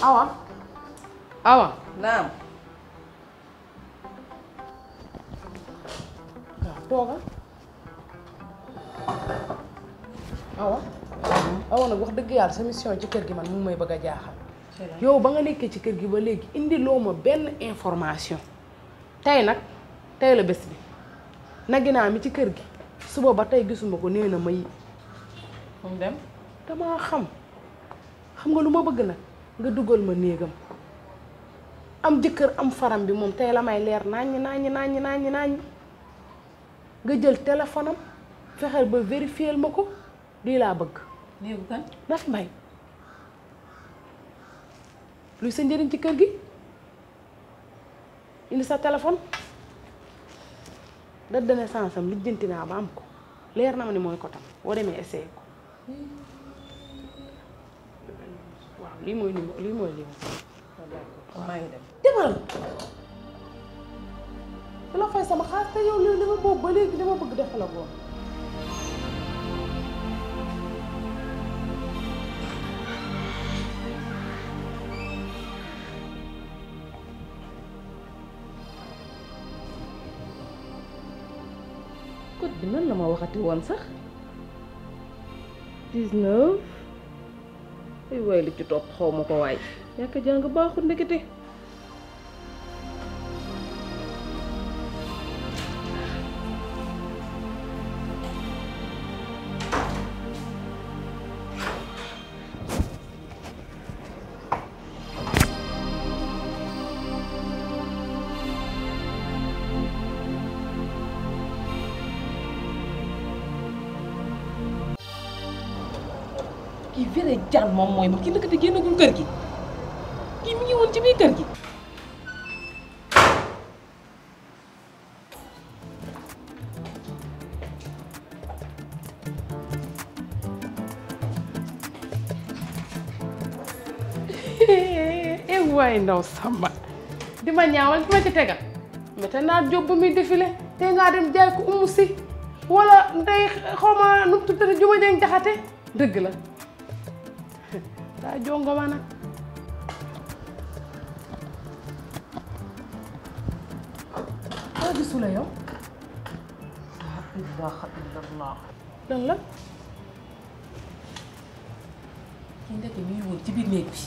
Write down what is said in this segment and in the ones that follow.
Awa Awa naam. waaw toogal Awa nag wax dëgg yàlla sa mission ci kër gi man mu may bëgg a jaaxal. yow ba nga nekkee ci kër gi ba léegi indi loo ma benn information tey la bés bi naginaa mi ci kër gi suba ba tey gisuma ko nee na may mu dem. damaa xam nga lu ma bëgg nag nga dugal ma néegam am jëkkër am faram bi moom tey la may leer naññ nga jël téléphone am fexeel ba vérifier ma ko lii laa bëgg. néegu kan. Nafi Mbaye luy sa njëriñ ci kër gi indi sa téléphone date de naissance am lijjanti naa ba am ko leer na ma ni mooy ko tam boo demee essayé ko waaw lii mooy lii mooy maa ngi dem. demal du la fay sama xaalis te yow li ma boobu ba léegi dama bëgg defal la ko code bi nan la ma waxati woon sax 19 ay waay li ci topp xaw ma ko waay ñàkk jàng baaxul ndekete. kii vrai jaan moom mooy ma kii ndekete génnagul kër gi kii mi ngi woon ci biir kër gi. waaye ndaw Samba di ma ñaawal fi ma ci tegal mais te naa jóg ba muy défilé te ngaa dem jaay ko umu si wala ndey xaw ma nu mu tuddati Juma Jeng Jaxate dëgg la daa jongo ma nag daa gisu la yow laa ilaaha illallah. lan la kii ndeke mi ngi woon ci biir néeg bi.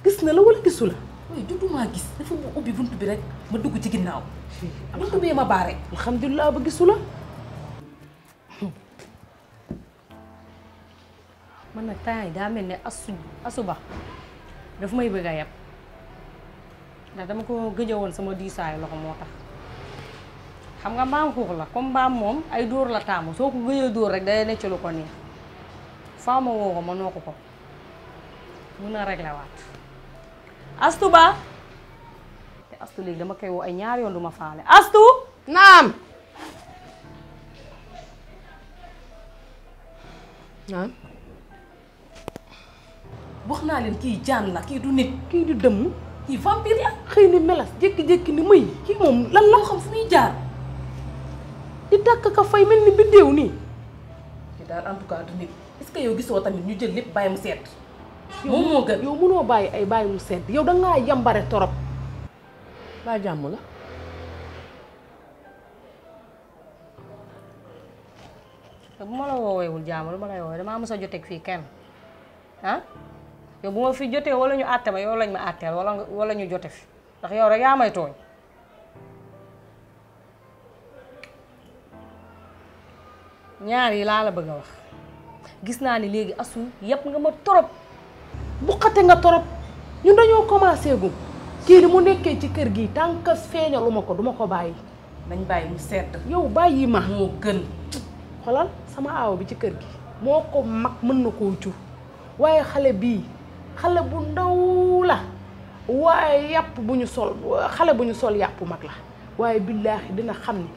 gis na la wala gisu la waaye jotuma gis dafa mu ubbi buntu bi rek ma dugg ci ginnaaw buntu bee ma baare. alhamdulilah ba gisu la man nag temps yi daa mel ne asuba daf may bëgg a yab ndax dama ko gëj woon sama diisaayu loxo moo tax xam nga mbaam xuux la comme mbaam moom ay dóor la taamu soo ko gëjee dóor rek day necc lu ko neex faaw ma woo ko ma noo ko mun a réglé waat astu ba te astu léegi dama koy woo ay ñaar yoon du ma faale astu naam wax naa leen kii jaan la kii du nit kii di dëmm kii vampire la. xëy ni melas jékki-jékki ni may kii moom lan la xam fu muy jaar. di tàkk ka fay mel ni biddéew nii kii daal en tout cas du nit est-ce que yow gisoo tamit ñu jël lépp bàyyi mu seet. moom moo gën yow mënoo bàyyi ay bàyyi mu sedd yow dangaa yambare torop baa jàmm la te bu ma la wooweewul jàmm lu ma lay woowee damaa mës a joteeg fii kenn ah yow bu ma fi jotee wala ñu àtte ma yow lañ ma àtteel wala ñu jote fi ndax yow rek yaa may tooñ ñaar yi laa la bëgg a wax gis naa ni léegi asu yëpp nga ma torop bu xate nga torop ñun dañoo commencé gum kii li mu nekkee ci kër gi tant que feeñalu ma ko duma ko bàyyi nañ bàyyi mu sedd. yow bàyyi ma moo gën. xolal sama aaw bi ci kër gi moo ko mag mën na koo jur waaye xale bii xale bu ndaw la waaye yàpp bu ñu sol xale bu ñu sol yàpp mag la waaye billaahi dina xam ni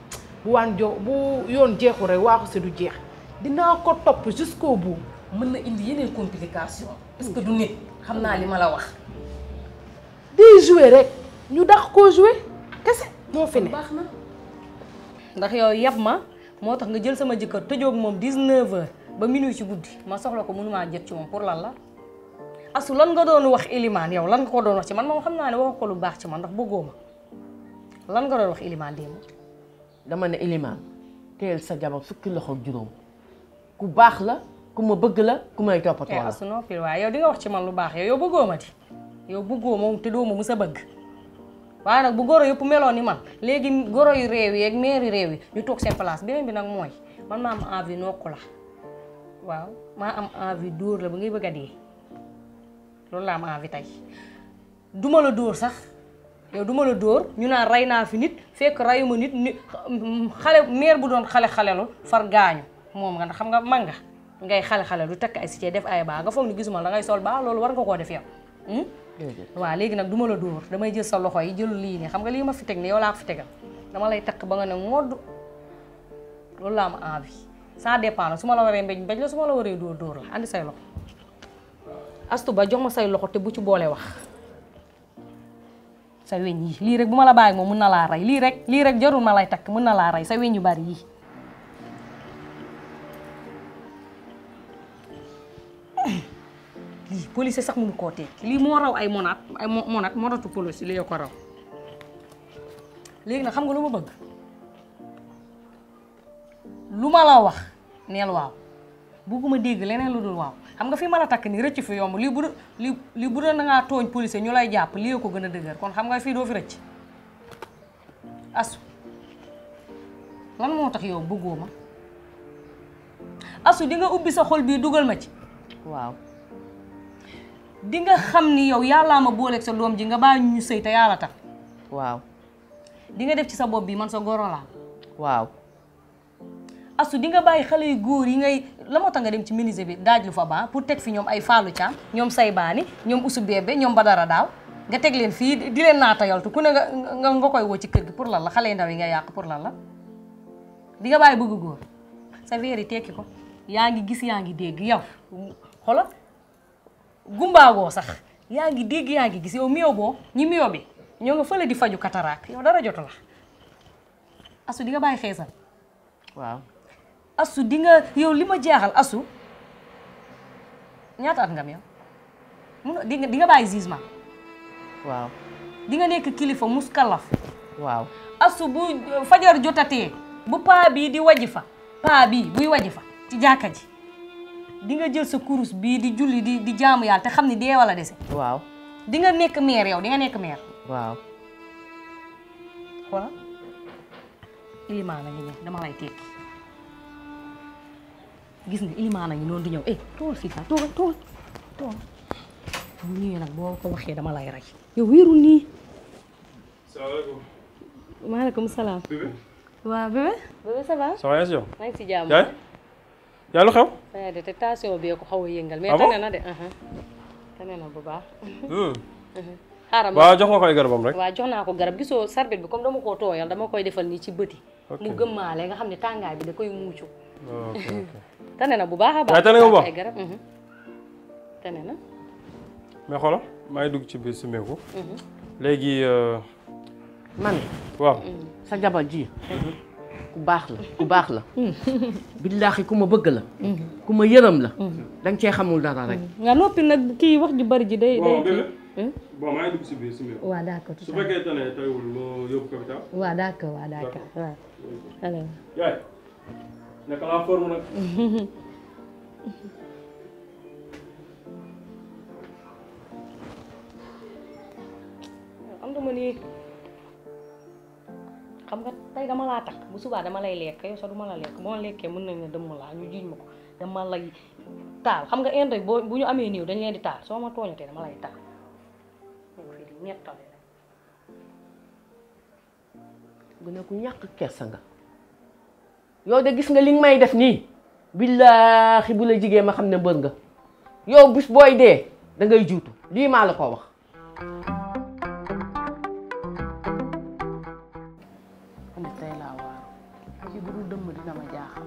bu yoon jeexu rek waaxu si du jeex dinaa ko topp jusqu'au bout. mën na indi yeneen complication parce que du nit xam naa li ma la wax. di jouer rek ñu dax koo jouer kese moo fi ne. baax na ndax yow yab ma moo tax nga jël sama jëkkër tëjoog moom 19h ba minuit ci guddi ma soxla ko mënumaa jot ci moom pour lan la asu lan nga doon wax Elimane yow lan nga ko doon wax ci man moom xam naa ne wax ko lu baax ci man ndax bëggoo ma lan nga doon wax Elimane démb. dama ne Elimane teel sa jabar fukki loxo juróom ku baax la ku ma bëgg la ku may toppatoo la. asu noppi waaye yow di nga wax ci man lu baax yow bëggoo ma di yow bëggoo ma te doo ma mës a bëgg waaye nag bu goro yëpp meloon ni man léegi goro yu réew yi ak meeri réew yi ñu toog seen place beneen bi nag mooy man maa am envie nokku la waaw maa am envie dóor la ba ngay bëgg a dee loolu laa am envie tey duma la dóor sax yow duma la dóor ñu naan rey naa fi nit fekk reyuma nit xale meer bu doon xale-xalelu far gaañu moom nga xam nga man nga ngay xale-xale du takk ay cité def ay baa nga foog ni gisuma da ngay sol baa loolu war nga koo def yow waaw léegi nag duma la dóor damay jël sa loxo yi jël lii ne xam nga lii ma fi teg ne yow laa ko fi tegal dama lay takk ba nga ne ngodd loolu laa am envie ça dépend nag su ma la waree mbéj mbéj la su ma la waree dóor dóor la andi say loxo astu ba jox ma say loxo te bu ci boole wax sa weñ yi lii rek bu ma la bàyyi moom mën na laa rey lii rek jarul ma lay takk mën na laa rey sa weñ yu bari yii lii police sax mënu koo tekki lii moo raw ay monatu police li ko raw léegi nag xam nga lu ma bëgg lu ma la wax neel waaw bugguma dégg leneen lu dul waaw xam nga fi ma la takk ni rëcc fi yomb lii bu doon na ngaa tooñ police ñu lay jàpp lii ko gën a dëgër kon xam nga fii doo fi rëcc asu lan moo tax yow bëggoo ma asu di nga ubbi sa xol bii dugal ma ci waaw di nga xam ni yow yàllaa ma booleeg sa doom ji nga bàyyi ñu sëy te yàlla tax waaw di nga def ci sa bopp bi man sa goro laa waaw asu di nga bàyyi xale yu góor yi ngay la moo tax nga dem ci menuisier bi daaj lu fa ba pour teg fi ñoom ay Fallou Thiam ñoom say baani ñoom usu bébé ñoom Badara daaw nga teg leen fii di leen naata yoltu ku ne nga koy woo ci kër gi pour lan la xale yu ndaw yi nga yàq pour lan la di nga bàyyi bëgg góor sa veer yi tekki ko yaa ngi gis yaa ngi dégg yow xoolal gumbaagoo sax yaa ngi dégg yaa ngi gis yow mio boo ñi mio bi ñoo nga fële di faju cataracte yow dara jotu la asu di nga bàyyi xeesal waaw asu di nga yow li ma jaaxal asu ñaata at nga yow mun di nga bàyyi jugement waaw di nga nekk kilifa muskalaf waaw asu bu fajar jotatee bu paa bii di waji fa paa bii buy waji fa ci jàkka ji di nga jël sa kurus bii di julli di jaamu yàlla te xam ni dee wala dese waaw di nga nekk meer yow di nga nekk meer waaw xoolal Elimane a ngi ñëw dama lay tekki gis nga Elimane a ngi noonu di ñëw tool fii ka tool bu ñëwee nag boo ko waxee dama lay rey yow wéerul nii salaamaaleykum. maaleykum salaam bébé. waaw bébé ça va ça va yaa si yow. maa ngi si jàmm yaay yaa lu xew. waaye de te tension bi ko xaw a yëngal mais Ah bon? tane na de tane na bu baax xaaral waaw jox nga ko ay garabam rek. waaw jox naa ko garab gisoo sarbet bi comme dama koo tooyal dama koy defal nii ci bëti Ok. mu gëmmaale nga xam ne tàngaay bi da koy muucu ok ok. tane na bu baax a baax waaye tane nga bu baax? ay garab tane na mais xoolal maa ngi dugg ci biir sumeeku. léegi man waaw. sa jabar ji ku baax la billaahi ku ma bëgg la ku ma yërëm la danga cee xamul dara rek nga noppi nag kii wax ju bari ji day bon bébé. bon maa ngi dugg ci biir sumeeku. waaw d'accord su fekkee tane tayul moo yóbbu capital. waaw d'accord waaw alors yaay naka la forme nag. am dama nii xam nga tey dama laa takk bu subaa dama lay lekk yow sax duma la lekk boo lekkee mën nañ ne dëmm laa ñu jiiñ ma ko dama lay taal xam nga inde boo bu ñu amee néew dañ leen di taal soo ma tooñatee dama lay taal fii di ñettale gën a ku ñàkk kersa nga yow de gis nga li nga may def nii billaahi bu la jigéen ma xam ne mbër nga yow bis booy dee da ngay juutu lii maa la ko wax man de tey laa waaru ji bu dul dëmm dina ma jaaxal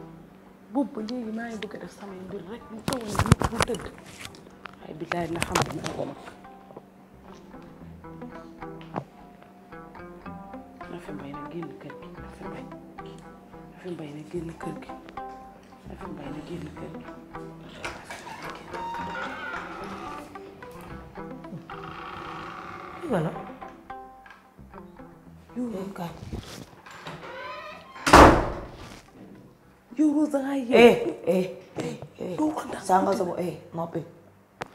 boobu ba léegi maa ngi bëgg a def samay mbir rek mu tawoon nit bu tëdd waaye billaahi dina xam ne ko mag Nafi Mbaye na génn kër gi Nafi Mbaye na génn kër gi Nafi Mbaye na génn kër gi voilà yow kaay yow Rose da ngaa yow doo ko ndax sangal sa bopp noppi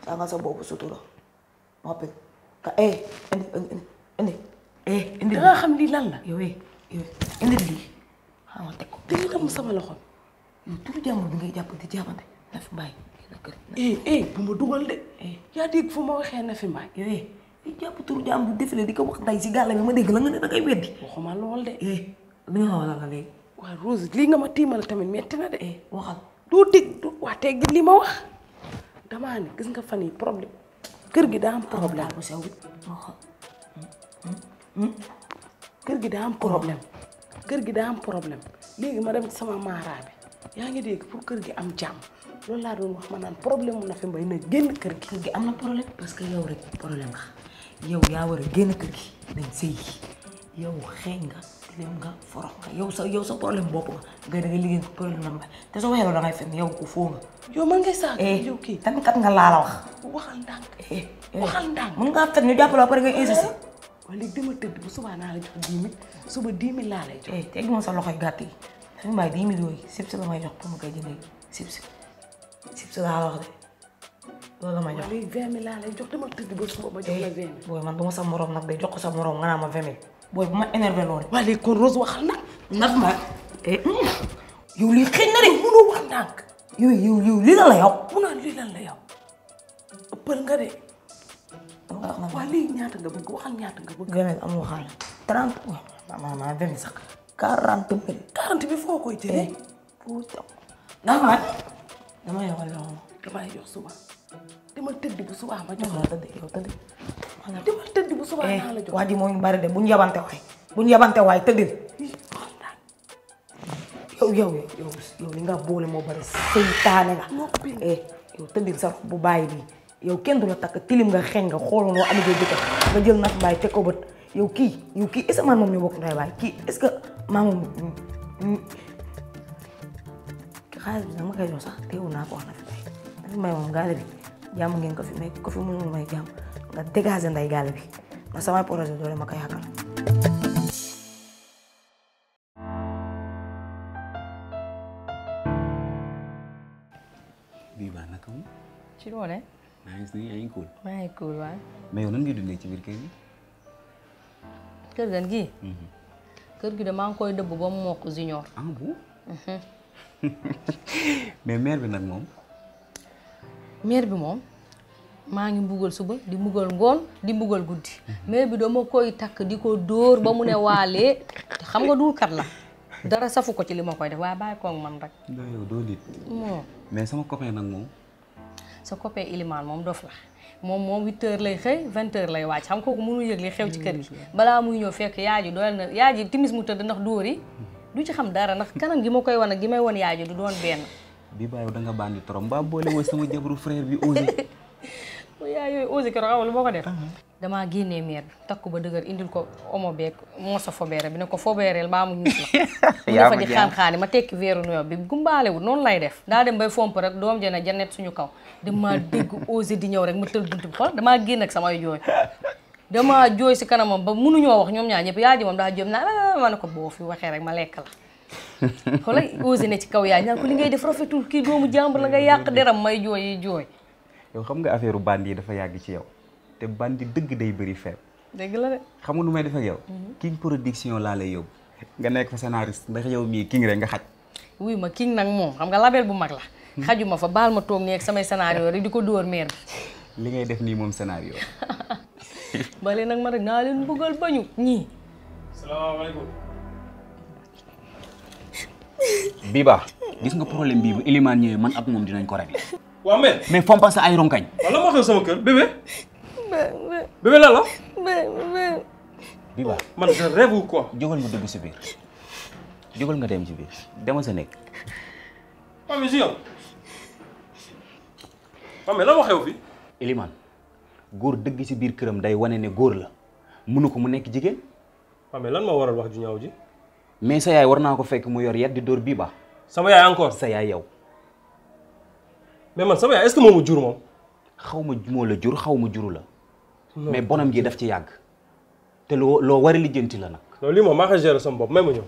sangal sa bopp sutura noppi ka indi da nga xam lii lan la yow indi lii xam nga teg ko da nga dem sama loxo yow turu jàmbur bi ngay jàpp di jaabante na fi mbaay na kër bu ma dugal de yaa dégg fu ma waxee na fi mbaay yow di jàpp turu jàmbur defile di ko wax nday si gàlla bi ma dégg la nga ne da ngay weddi waxuma lool de li nga wala la léegi waaw Rose lii nga ma tiimal tamit metti na de waxal doo dégg waa teggi li ma wax damaa ne gis nga fan yi problème kër gi daa am problème bu sew bi waxal kër gi daa am problème kër gi daa am problème léegi ma dem ci sama maaraa bi yaa ngi dégg pour kër gi am jàmm loolu laa doon wax ma naan problème mu na fi mbay na génn kër gi. kër gi am na problème parce que yow rek problème nga yow yaa war a génn kër gi dem sëy yow xeeñ nga tilim nga forox nga yow sa problème bopp nga da ngay liggéey problème na mbay te soo waxee loolu da ngay fen yow ko foo nga. yow man ngay saaga yow kii tankat nga laa la wax. waxal ndànk waxal ndànk mën ngaa fen ñu jàppale ba pare nga insister. waaye léegi dama tëdd bu subaa naa la jox 10 000 suba 10 000 laa lay jox. teg ma sa loxoy gàtt yi dafa mbaay 10 000 yooyu sib la may jox pour ma koy jëndee sib laa la wax de loolu la may jox. léegi 20 000 laa lay jox dama tëdd ba suba ba jox la 20 000. booy man du ma sa morom nag day jox ko sa morom nga naa ma 20 000 booy bu ma énervé loolu. waaye léegi kon Rose waxal nag. naf ma yow lii xëy na de mënoo wax ndànk. yow lii la la yow. mu naan lii lan la yow ëppal nga de. waaw léegi ñaata nga bëgg waxal ñaata nga bëgg. 20 000 amul waxal 30 waaw ma 20 000 sax 40 000. 40 bi foo koy jëlee. pour taw. naf ma dama yoxal loxo ma. damay jox suba dama tëdd bu subaa ma jox la tëdd yow tëdd. dama tëdd bu subaa naa la jox. waa ji moo ñu bari de bu ñu yabante waay tëddil. yow li nga boole moo bari seytaane nga. yow tëddil sa bu bàyyi bi yow kenn du la takk tilim nga xeeñ nga xooloon noo amee jëkkër nga jël naf bàyyi teg ko bët yow kii est-ce que man moom ñu bokk nday baay kii est-ce que maa moom xaalis bi dama koy jox sax teewul naa ko wax na fi bay dafi may moom gaale bi jàmm ngeen ko fi may ko fi mënul may jàmm nga dégager nday gaale bi ndax samay projet doole ma ko yaakaar. bii baax naka mu. ci loone maa ngi nii yaa ngi cool. maa ngi cool waay. mais yow nan ngay dundee ci biir kër gi. kër gan gi. kër gi de maa ngi koy dëbb ba mu mokk junior. ah bon. mais mère bi nag moom. mère bi moom maa ngi mbugal suba di mbugal ngoon di mbugal guddi. mère bi dama koy takk di ko dóor ba mu ne waalee te xam nga dul kat la dara safu ko ci li ma koy def waaye bàyyi koog man rek. non yow doo nit. mais sama copain nag moom. sa copain Ilimaan moom dof la moom 8h lay xëy 20h lay wàcc xam kooku mënu yëg li xew ci kër gi balaa muy ñëw fekk yaay ji doyal na yaay ji timis mu tëdd ndax dóor yi du ci xam dara ndax kanam gi ma koy wan ak gi may wan yaay ji du doon benn. bii baa yow da nga bandi trop mbaa boole woo sama jabaru frère bi Osé. yaay yooyu Osé keroog xamul boo ko def. damaa génnee meer bi takk ko ba dëgër indil ko omo beeg moo sa fobeere bi ne ko fobeereel baa mu ñuus la. mu defa di xaan-xaani ma tekki weeru nuyoo bi gumbaalewul noonu lay def daa dem bay fomp rek doom jëne janet suñu kaw damaa dégg Osé di ñëw rek ma tël bunt bi xool damaa génn ak samay jooy damaa jooy si kanamam ba mënuñoo wax ñoom ñaar ñëpp yaa ji moom daa jëm naa ma ne ko boo fi waxee rek ma lekk la xoolal Osé ne ci kaw yaay ñaan ko li ngay def rafetul kii doomu jàmbur la nga yàq deram may jooy yi jooy. yow xam nga affaire bandi yi dafa yàgg ci yow te bandi dëgg day bëri feeb. dëgg la de. xam nga nu may def ak yow. King Production laa lay yóbbu. nga nekk fa scénariste ndax yow mii King rek nga xaj. wuy ma King nag moom xam nga label bu mag la. xajuma fa baal ma toog nii ak samay scénario rek di ko dóor meer bi. li ngay def nii moom scénario. bale nag ma rek naa leen bëggal bañu ñii. salaamaaleykum. Biba gis nga problème bii bu Elimane ñëwee man ak moom dinañ ko régler. waaw mais fompa sa ay ronkañ. waaw la ma xew sama kër bébé. bébé lan la. Biba man je rêve ou quoi. jógal nga dugg si biir jógal nga dem ci biir demal sa nekk. waaw mais si yow. waaw mais lan ma xew fi. Elimane góor dëgg si biir këram day wane ne góor la mënu ko mu nekk jigéen. waaw mais lan moo waral wax ju ñaaw ji. mais sa yaay war naa ko fekk mu yor yet di dóor Biba. sama yaay encore. sa yaay yow. mais man sama yaay est-ce que moomu jur moom. xaw ma moo la jur xaw ma juru la. mais bonam gi daf ci yàgg. te loo war a lijjanti la nag. loolu lii moom maa ko gérer sama bopp may ma ñëw.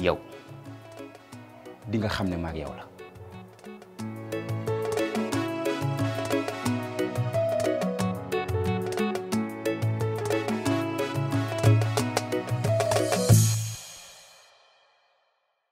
yow di nga xam ne maag yow la.